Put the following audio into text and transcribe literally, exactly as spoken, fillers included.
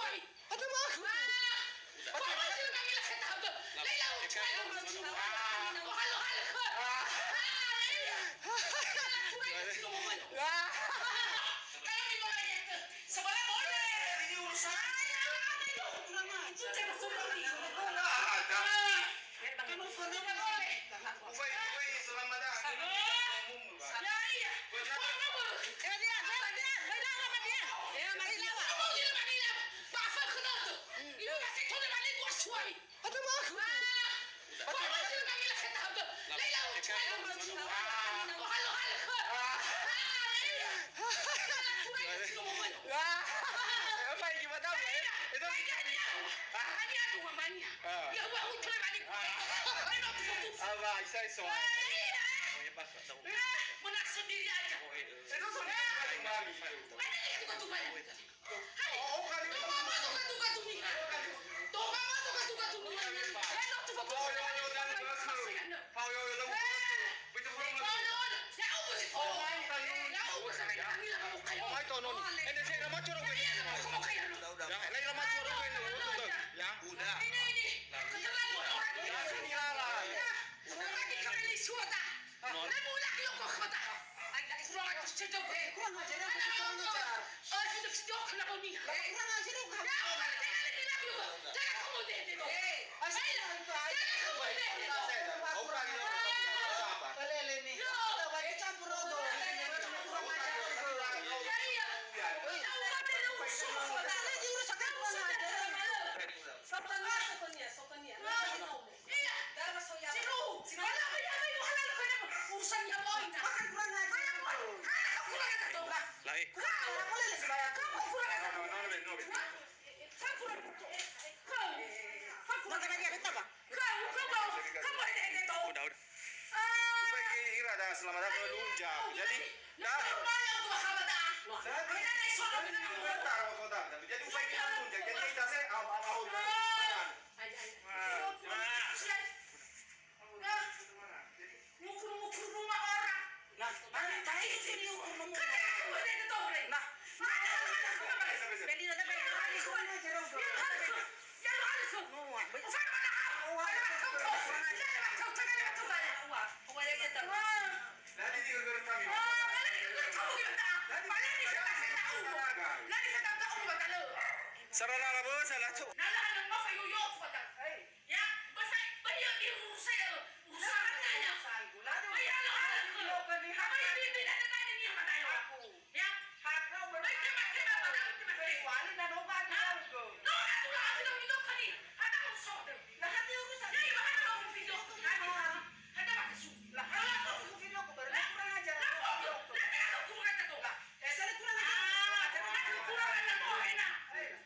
Ada maaf. Ah, kau masih lagi lah kata apa? Laila, ucap. Ah. Ah, iya. Ah. Kalau di bawah itu, sebelah boleh. Ini urusan. Ah, iya, apa itu? Itu cewek sembunyi. Ada. Ah. Ufai, ufai, selamat datang. Sabar. Ya, iya. Benar. Kau apa? Eh, dia, dia, dia, dia, dia, dia. Ya, mari lawan. Kamu tidak mari lawan. Bapak kenal tuh. Hmm. Ibu masih tuh balik gua suami. Ada maaf. Ah. Kau apa sih panggil saya tahu tuh? Laila, ucap. Ah. Oh, halo, halo. Ah. Ah, iya. Apa yang kita tahu, ya? Itu. Ah. Apa, isa, isa. Menang sendiri aja. Itu sudah paling mami. Udah. Ini, ini. Keterlaluan orang ini. Udah. Udah. Udah. Kurang ajar. Eh, kurang ajar. Eh, sudah, sudah, kenapa nih? Kurang ajar, kamu. Ya, udah, jangan lagi, lagi, udah. Jangan kamu deh, deh, dong. Eh, ayo, jangan kamu deh, deh, dong. Pelele nih. Udah, baca campur, dong. Kurang ajar. Ya, iya. Ya, udah, deh, dong. Sopan, sopan, sopan, ya, sopan, ya. Iya. Siru. Siru. Wala, wala, wala, wala, wala, urusan ya boy, nah. Makan kurang ajar. Hana kau kurang ajar tuh. Lae. Kurang ajar, boleh lah, sebaya. Kamu kurang ajar. No, no, no, no, no. Kau kurang ajar. Kau. Kau kurang ajar. Makan aja, betul, Bang. Kau, kau, kau, kau ada yang tahu. Udah, udah. Ah. Upai ira dah selamat datang lunjak. Jadi, dah. Jadi, upai ira lunjak. Jadi, kita saya, ah, ah, ah, ah. Ayo, ayo. Nah, nah. Nah, ngukur-ngukur rumah orang. Nah, mana tadi itu sini ukur rumah. Kan aku ada yang tahu, Bre. Nah. Mana, mana, mana, mana? Beli, beli, beli. Ya, harus. Ya, harus. Mana, mana? Mana, mana? Mana, mana? Mana, mana? Mana, mana? Jadi, di gara-gara kami. Ah, mana, mana? Mana, mana? Mana, mana? Sarana la bösa la tu. Nala hanö ma fa yoyo tu bata. Ya, basa, ba ya di urusan ya, urusan tanya. Ba ya lo hanö. Ba ya di, di, di, di, di, di, di, aku. Ya. Hakna. Ba ya, ba ya, ba ya, ba ya. Kecuali na no ba aku. No, aku lah, aku lah, aku lah. Ada urusan. Lah, hati urusan. Ya, ya, ada urusan. Ada urusan. Lah, ada urusan. Kurang ajar. Lah, aku, lah, aku kurang ajar tu. Lah, eh, saya kurang ajar. Ah, aku kurang ajar tu, enak. Eh.